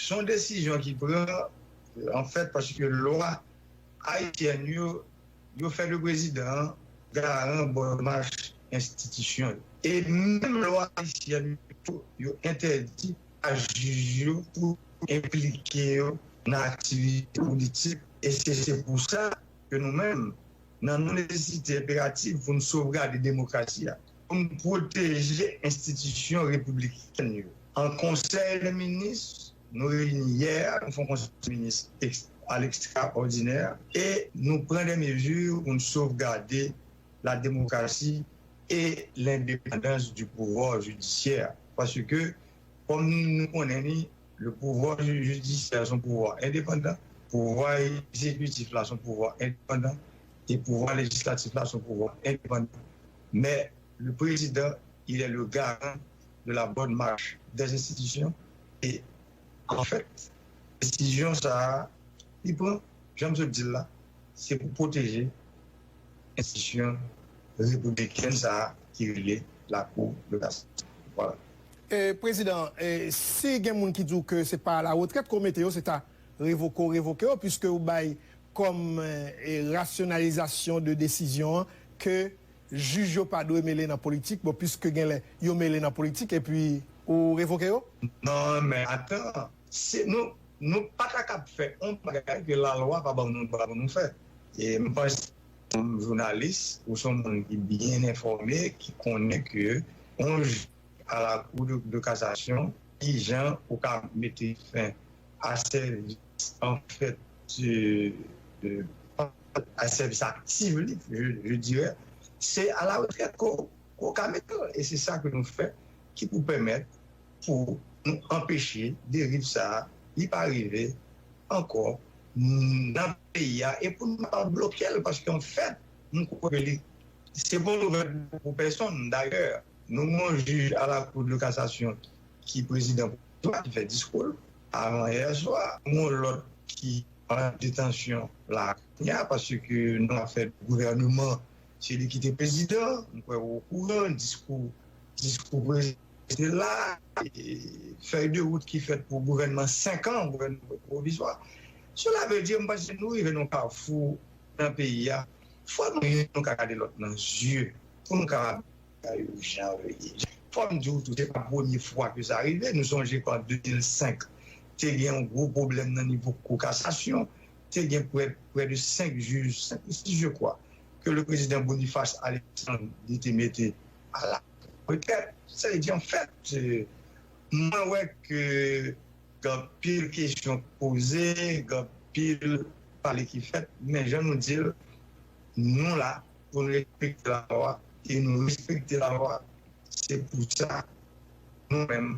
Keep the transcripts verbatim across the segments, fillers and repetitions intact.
Se yon desizyon ki pran, anfèt, paske lwa ayisyèn yo, yo fè le prezidan an garan bòn mach enstitisyon yo. E menm lwa ayisyèn yo, yo entèdi a jij yo pou enplike yo nan aktivite politik. E se, se pou sa ke nou menm, nan nou nesesite enperatif pou n sovgade demokrasi a, pou n pwoteje enstitisyon repiblikèn yo. An konsèy de minis, nou reyini yè, nou fè yon konsèy de minis eks- a lekstraòdinè, e nou pran de mezi pou n sovgade la demokrasi e lendepandans di pouvwa jidisyè. Paske, kòm nou konnen ni, le pouvwa jidisyè se yon pouvwa endepandan, pouvwa egzekitif la se yon pouvwa endepandan, e pouvwa lejislatif la se yon pouvwa endepandan. Men, le président, il est le garant de la bonne marche des institutions. E, anfèt, desizyon sa a, li pran, jan m sot di l la, se pou pwoteje enstitisyon repiblikèn sa a ki rele Lakou de Kasasyon. Vwala. E, Prezidan, e, si gen moun ki di w ke se pa la retrèt ke w mete yo, se ta revoke w revoke yo, piske ou bay kòm e, rasyonalizasyon de desizyon an ke jij yo pa dwe mele nan politik, bon, piske genlè yo mele nan politik, epi ou revoke yo? Non, men atan, se, nou, nou pa ta kab fè yon bagay ke lalwa pa ban nou dwa pou nou fè. E m panse, kòm jounalis, ou se yon moun ki byen enfòme, ki konnen ke yon jij a la Cour de, de cassation, ki jan ou ka mete fen a sèvis, anfèt, a sèvis aktif li, je, je dirais, se a la retrèt ke w ka mete l. E se sa ke nou fè ki pou pèmèt pou nou anpeche deriv sa a, li pa rive ankò nan peyi a, e pou nou pa bloke l, paske anfèt, m kwè ke li, se bon nouvèl pou pèsonn. Dayè, nou gen yon jij a la Cour de cassation ki prezidan pwovizwa ki fè diskou l avan yè swa. Gen yon lòt ki an detansyon la kounye a, paske nan afè gouvèneman, se li ki te prezidan. M kwè ou okouran, diskou, diskou prezidan te la, e fèy de wout ki fèt pou gouvènman senk an, gouvènman pwovizwa. Cela veut dire, m panse nou rive nan kafou nan peyi a. Fò nou youn nou ka gade lòt nan zye pou nou kapab yo jan yo ye. Fò m di w tou, se pa premye fwa ke sa rive. Nou sonje ke an de mil senk, te gen yon gwo pwoblèm nan nivo Kou Kasasyon. Te gen prè, prè de senk jij, senk ou sis, je crois, ke le prezidan Boniface Alexandre li te mete a la retrèt. Sa vle di, anfèt, mwen wè ke gen anpil kesyon k poze, gen anpil pale ki fèt, men jan nou di l, nou la pou n respekte lalwa, e nou respekte lalwa. Se pou sa, nou menm,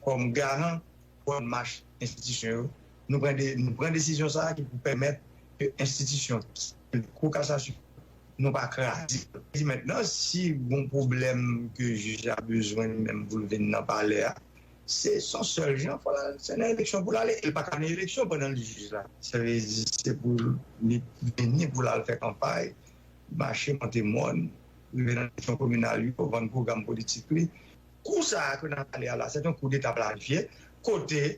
kòm garan bòn mach enstitisyon yo, nou pran, de, nou pran desizyon sa a ki pou pèmèt ke enstitisyon Kou Kasasyon, nou pa kraze. Di mentnan, si gon pwoblèm ke jij la bezwen li menm pou l vin nan palè a, se son sèl jan, fò l al, se nan eleksyon pou l ale. E l pa ka nan eleksyon pandan l jij la. Sa vle di, se pou li vini pou l al fè kanpay, mache, monte mòn, rive nan eleksyon kominal yo, vann pwogram politik li. Kou sa a ke n ap pale a la, se yon kou deta planifye, kote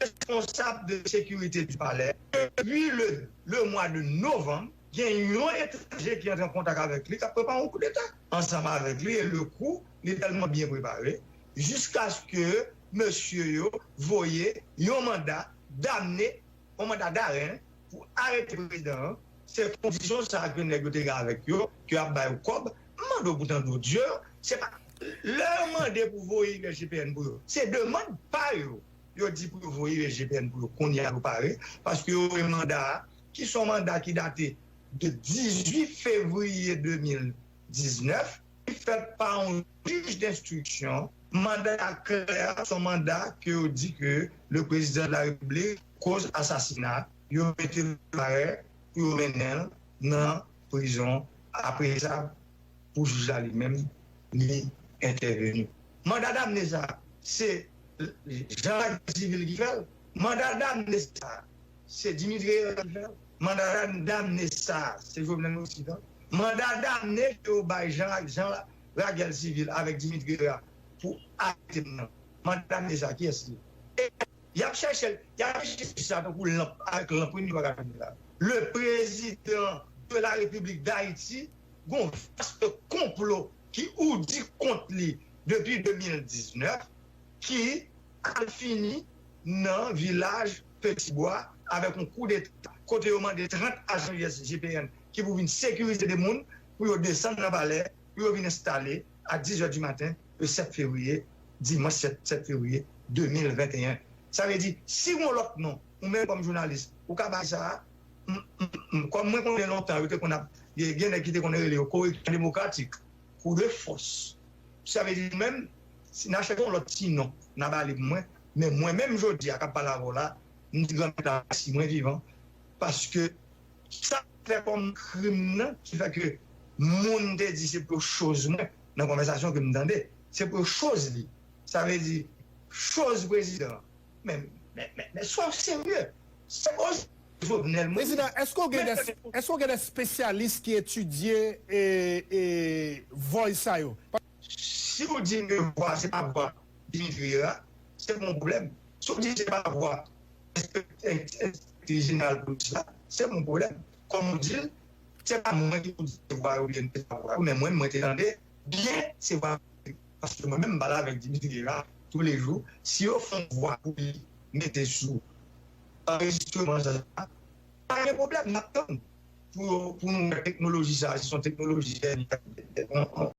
responsab de sekirite di palè, depi le, le mwa de novanm, gen yon etranje ki antre an kontak avèk li, k ap prepare yon koudeta ansanm avèk li, e le kou, li tèlman byen prepare, jiskaske mesye yo voye yon manda damne, yon manda daren pou arete prezidan an. Se kondisyon sa a ke nèg yo te gen avèk yo, ke y ap ba yo kòb. M mande w pou tande w, Dye, se pa, lè yo mande pou voye I G P N pou yo, se demann pa yo. Yo di pou yo voye I G P N pou yo kounye a yo pare, paske yo voye manda a, ki se yon manda ki date de dizuit fevriye de mil diznèf, ki fèt pa yon jij denstriksyon. Manda a klè, se yon manda ke yo di ke le prezidan de la repiblik koz asasina, yo mete l parè pou yo mennen l nan prizon. Apre sa, pou jij la li menm, li entèveni. Manda damne sa, se Jean Raguel Civil ki fè l. Manda damne sa, se Dimitri Herrera ki fè l. Manda damne sa, se Jovenel Moïse ki fè l. Manda damne ke yo bay Jean, Jean Raguel Civil avèk Dimitri Herrera pou arete m nan. Manda damne sa, kiyès li ye? E Y ap chèche l, y ap chèche sa tankou lanp, avèk lanp, wi, nou pa ka fini la. Le président de la République d'Haïti, gon vaste konplo ki oudi kont li depi de mil diznèf, ki al fini nan vilaj Petit Bois avèk yon koudeta kote yo mande trant ajan U S G P N ki pou vin sekirize de moun pou yo desann nan palè, pou yo vin enstale a dis è di maten le sèt fevriye, dimanch sèt, sèt fevriye de mil venteyen. Sa vle di, si gon lòt non, ou menm kòm jounalis, ou ka bay sa a, m, m, m, kòm mwen konnen lontan, yo te konn ap, gen, gen nèg ki te konn rele yo koreksyon demokratik, kou de fòs. Sa vle di, nou menm, si n a chèche yon lòt ti non, n a ba li pou mwen, men mwen menm jodi a k ap pale avè w la, m di Granmèt la mèsi, mwen vivan, paske sa fè kòm krim nan ki fè ke moun te di se pou yo choz mwen nan konvèsasyon ke m tande. Se pou yo choz li. Sa vle di, choz prezidan. Men, men, men, men, swa serye. Se o Jovenel mwen. Prezidan, èske w gen de, èske w gen de espesyalis ki etidye e, e, vòy sa yo? Si w di m ke vwa, se pa vwa Dimitri Herard, se pa yon pwoblèm. Si w di se pa vwa enspektè jeneral polis la, se pa yon pwoblèm. Kòm ou di l, se pa mwen ki pou di se vwa yo oubyen se pa vwa yo, men mwen, mwen te tande byen se vwa. Paske mwen menm, m pale avèk Dimitri Herard toulejou. Si yo fè yon vwa pou li mete sou anrejistreman sa, pa gen pwoblèm, n ap tann pou, pou nou wè teknoloji sa, si se yon teknoloji dènye, yon, yon,